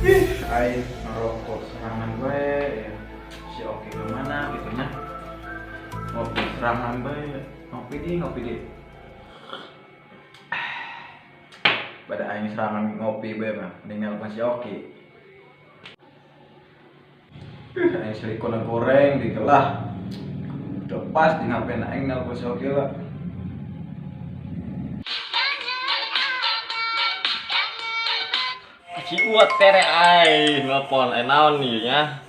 Ih, aing ngerokok serangan gue ya. Si Oki kemana gitu nya? Ngopi serangan bae. Ngopi di, ngopi di. Pada aing serangan ngopi bae mah, mending nelpon si Oki. Ih, aing silikon goreng dikelah. Udah pas di ngapain aing nelpon si Oki lah. Si Uat tere aing nelpon naon ieu nya.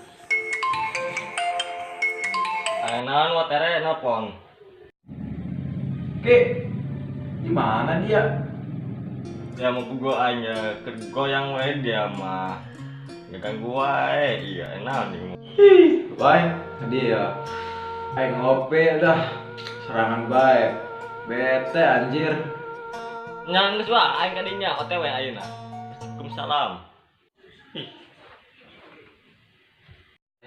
Ai naon Uat tere nelpon. Ki, di mana dia? Dia mau pugo aing ya, keur goyang we dia mah. Ngeganggu wae, iya naon ieu. Ih, bae, dia. Aing ngopi dah. Serangan bae. Bete anjir. Nya geus wae aing ka dinya OTW ayeuna. Waalaikumsalam. Ih.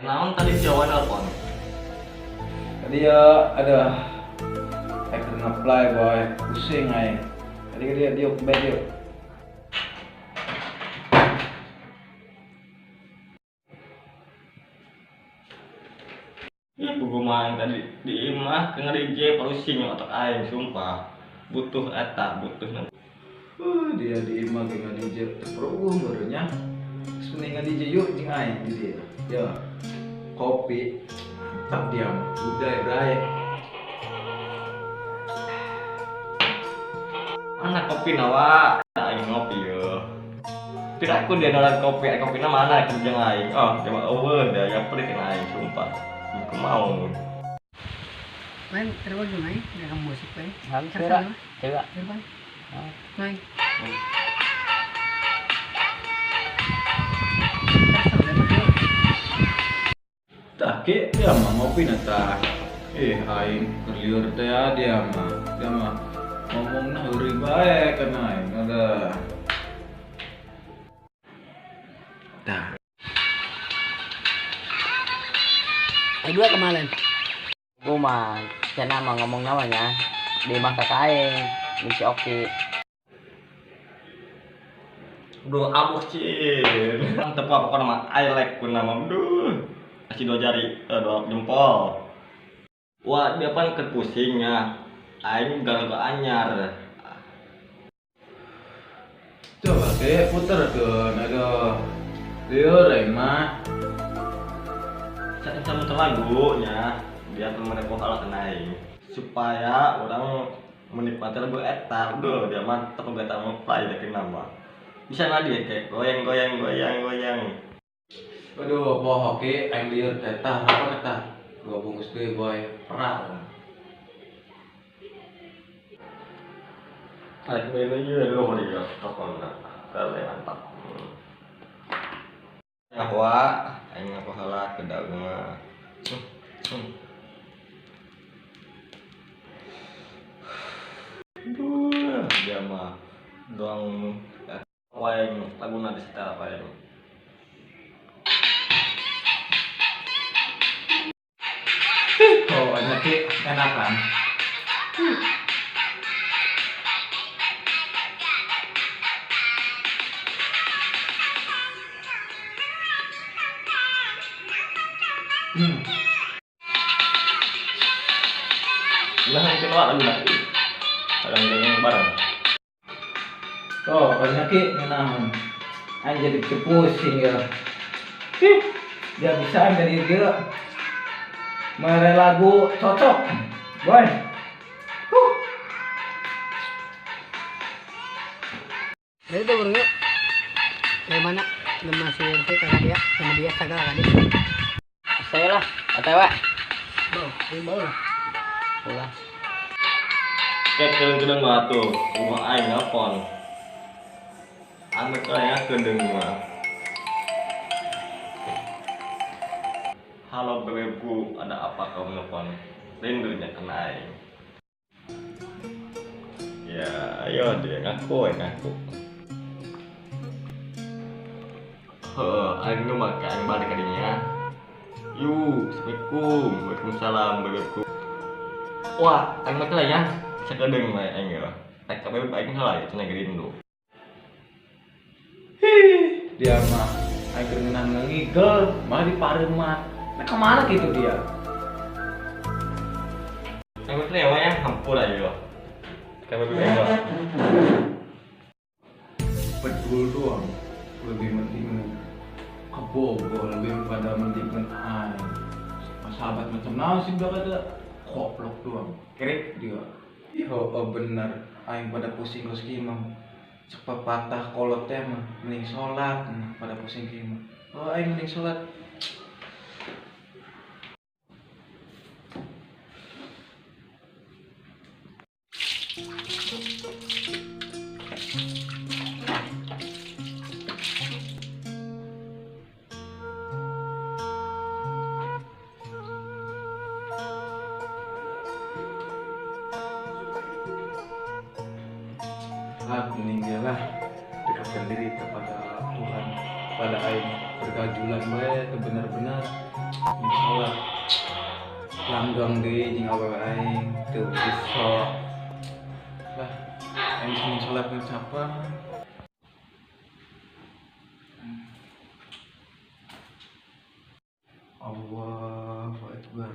Naon tadi si Awan nelpon? Tadi ya ada aing keur ngeplay boy, pusing aing. Tadi dia diuk bae diuk. Ih, pugu mah aing tadi di imah ke nge-DJ pusing otak aing sumpah. Butuh eta, butuh nanti. Dia di imah ge nge-DJ terperuh barunya. Terus mending nge-DJ yuk jeung aing di dia. Ya. Kopi. Mantap dia mah. Udah ya, Bray. Mana kopi nawa? Aing ngopi yo. Tidak aku dia nolak kopi, aing kopina mana kerja aing. Oh, dia mah eueuh dia yang pelit kana aing sumpah. Aku mau. Main terus gimana? Nggak musik main. Bang, kira. Coba. Terbang. Main. Tah, Ki, dia mah ngopi na tah. Ih, aing keur lieur teh ya dia mah. Dia mah ngomongna heureuy bae kana aing ada. Tah. Ada dua kemarin. Gua mah cenah mah ngomong namanya di imah kakak aing, di si Oki. Duh, abuh cin. Mantep apa pokoknya mah I like ku nama. Duh. Kasih dua jari, dua jempol. Wah, dia pan keur pusingnya. Aing gagal anyar. Coba ke puter keun, aduh. Lieur aing mah. Saya muter lagunya, biar temen mereka kalah kena aing. Supaya orang menikmati lagu eta. Duh, dia mantep lagu eta mau play yakin nama. Bisa nggak dia kayak goyang goyang goyang goyang. Aduh, poho ki aing lieur teh tah, apa tah? Dua bungkus deui boy, perang. Tarik beli lagi lu dia tokona. Kale mantap. Ngahwa, aing ngapa heula ke daun mah. Duh, dia mah doang wae laguna di setel wae. Oh, enak ki, enakan. Lah mungkin wak lagu lagi. Kadang-kadang bareng. Oh, banyak ki ngenahan. Aing jadi pusing ya. Ih, dia bisa jadi dia. Mere lagu cocok. Boy. Huh. Jadi tuh bro, dari mana? Nama si RT kakak dia, sama dia segala kali. Saya lah, OTW. Bau, ini bau lah. Ulah. Kayak kedeng-kedeng mah tuh, rumah aing nelpon. Anu kayaknya kedeng mah. Halo bebku, ada apa kau nelpon? Rindunya kena aing. Ya, ayo dia ngaku, aing ngaku. Heeh, aing nu make aing balik kadinya. Yuk, assalamualaikum, waalaikumsalam bebku. Wah, aing mah ya, sakedeung we aing ya. Rek ka bebek aing heula ya, cenah rindu. Hih, dia mah Aing keur ngeunah ngigel, malah dipareuman. Nah kemana gitu dia? Aing teh ya hampura ieu. Kayak begitu. Bedul doang lebih penting kebogo lebih pada penting aing. Sahabat macam naon sih bakal ada koplok doang. Kerek dia. Ih, oh bener aing pada pusing kos kieu mah. Cek pepatah kolot teh mah mending salat pada pusing kieu mah. Oh aing mending salat. Meninggallah dekatkan diri kepada Tuhan, pada aing bergajulan bae benar-benar insyaallah langgang deui jeung awewe aing teu bisa lah aing mending salat geus apa. Allahu Akbar.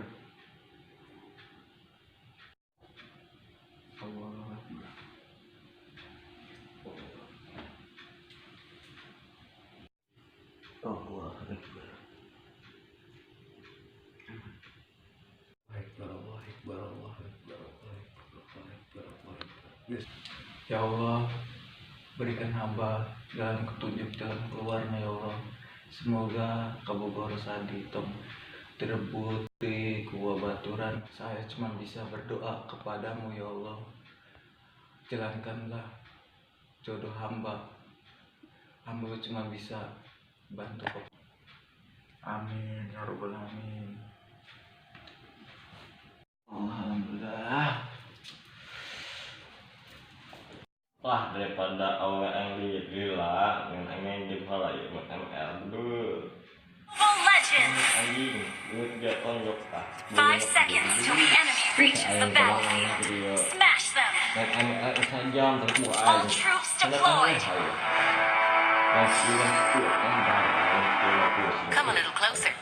Allahu Akbar. Allahu Akbar. Akbar, Allahu Akbar, Allahu Akbar, Allahu Akbar, Allahu Akbar. Ya Allah, berikan hamba jalan petunjuk jalan keluarnya ya Allah. Semoga kabogor sadi tong direbut di gua baturan. Saya cuma bisa berdoa kepadamu ya Allah. Jalankanlah jodoh hamba. Hamba cuma bisa bantu. Amin ya rabbal alamin. Alhamdulillah. Wah, daripada awewe yang di lila dengan aing game heula ieu mah ML dulu. Anjing, duit dia tonjok tah. 5 seconds till the enemy reaches the battlefield. Smash them. Naik ML sajam terus gua All aing. troops deployed. Come a little closer.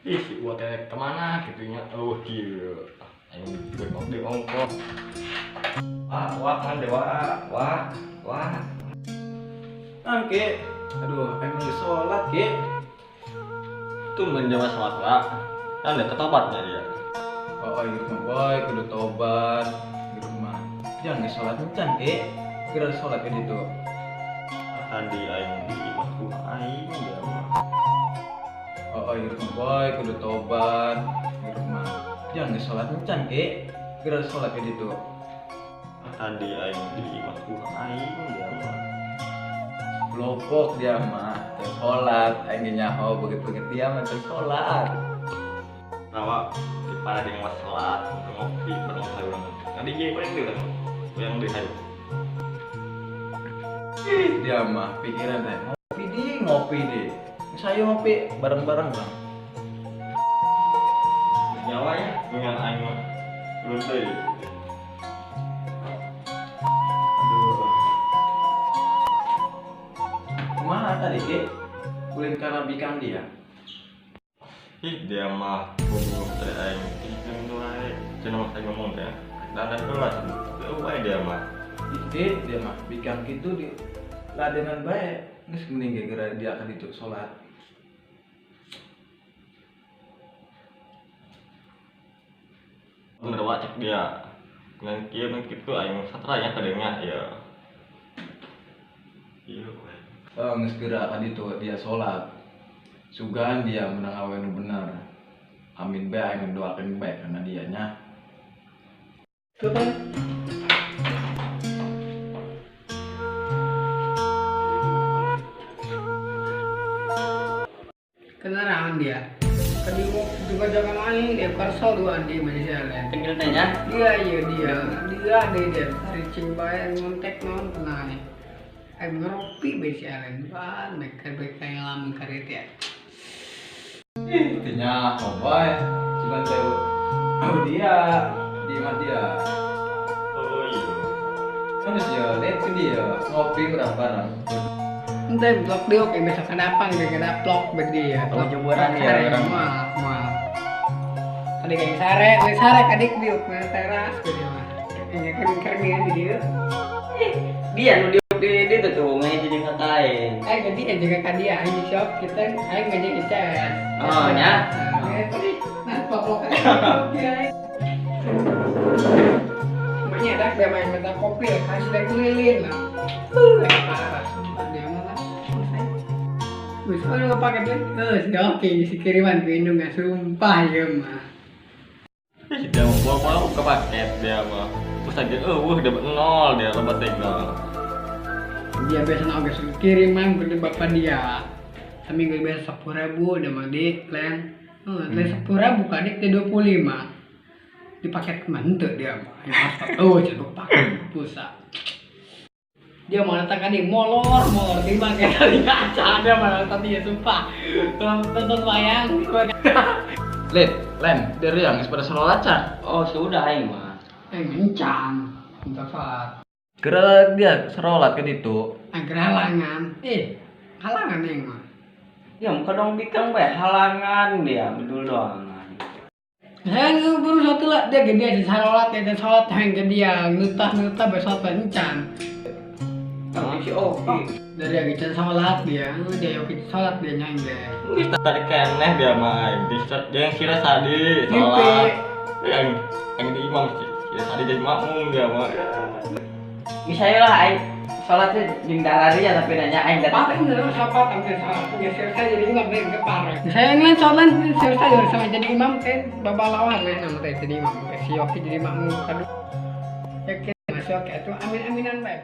Ih, si gua teh kemana gitunya? Oh, gila. Aing di ongkos. Wah, wah, kan dewa, wah, wah. Nah, Ki. Aduh, aing geus salat, Ki. Tuh menjawab salat lah. Kan ada ketobatnya dia. Oh, iya mah boy, kudu tobat di rumah. Jangan geus salat encan, Ki. Kira salat ke ditu. Tadi aing di imahku aing dia mah. Oh, iya mah boy, kudu tobat di rumah. Jangan geus salat encan, Ki. Kira salat ke ditu. Tadi aing di imahku aing dia mah. Lopok dia mah teu salat, aing ge nyaho beget-beget dia mah teu salat. Rawa di para jeung was salat, ngopi bareng hayu urang. Tadi ge paling deui urang. Yang deui hayu. Ih, dia mah pikiran teh ngopi di. Saya ngopi bareng-bareng, Bang. Nyawa ya dengan aing mah. Belum deui. Aduh. Kumaha tadi, Ki? Ulin kana bikang dia. Ih, dia mah goblok teh aing. Ih, wae. Cenah mah saya ngomong teh. Dadan heula cenah. Wae dia mah. Ih, dia mah bikang kitu di ladenan bae. Geus mending ge geura dia ka ditu salat. Bener wae cek dia. Ngan kieu ngan kitu aing satra nya kadeunya ya. Ieu wae. Oh, geus geura ka ditu dia salat. Sugan dia menang awe nu bener. Amin bae aing doakeun bae kana dia nya. Tuh kan. Kenaraan dia. Tadi mau juga jangan aing dia kesel dua dia manusia lain. Tenggel teh nya. Dia iya dia dia dia dia cing bae ngontek non kena nih. Aing ngeropi bae si Alen. Wah, mereka mereka yang lamun karet ya. Ih, teu nyaho bae. Cuman teh oh dia, dia mah dia. Oh iya. Kan geus ya, lihat ke dia ngopi urang bareng. Ente blok diuk yang besok kedapang dia kedaplok bedi ya. Oh, jemuran ya orang. Moal. Adik yang sare, we sare adik diuk na teras bedi mah. Yang kering-kering di dieu. Dia nu diuk di ditu tuh ngaji jeung ka aing. Aing jadi aja ka dia aing di shop kita aing ngaji ICS. Oh nya. Nah, plok-plokan. Makanya dak dia main minta kopi, kasih dia kelilin lah. Parah, sumpah dia malah. Wis ono pakai duit, si oke si kiriman ke indung sumpah ya mah. Dia mau bawa ke paket dia mah. Terus aja eueuh dapat nol dia lebat tega. Dia biasa oge kiriman ke bapak dia. Seminggu biasa 10.000 udah mah di plan. Heeh, 10.000 kadik teh 25. Di paket mantep dia mah. Oh, coba paket pulsa. Dia mau datang kan di molor di mana tadi kaca dia mau datang dia sumpah. Tonton wayang. Lid, Len, dari yang pada sholat acan. Oh, sudah aing mah. Ngencang. Untuk sholat. Kira dia sholat ke ditu. Angker halangan. Halangan aing mah. Ya muka dong bikang bae halangan dia bedul doang. Saya baru satu lah dia gede aja sholat ya sholat yang gede ya nutah besok encan. Si Oki dari yang can sholat dia oke sholat dia nyaing deh. Geus tadi keneh dia mah aing. Dia yang sira sadi sholat. Yang di imam sih. Sira sadi jadi makmum dia mah. Misalnya lah aing sholatnya jeung dararia tapi nanya aing datang. Paling bener siapa tampil sholat geser saya jadi imam deh parah. Saya ngeliat sholat geser saya sama jadi imam teh babalawan meh nama teh jadi imam. Si Oki jadi makmum kadu. Ya masih oke itu amin-aminan bae.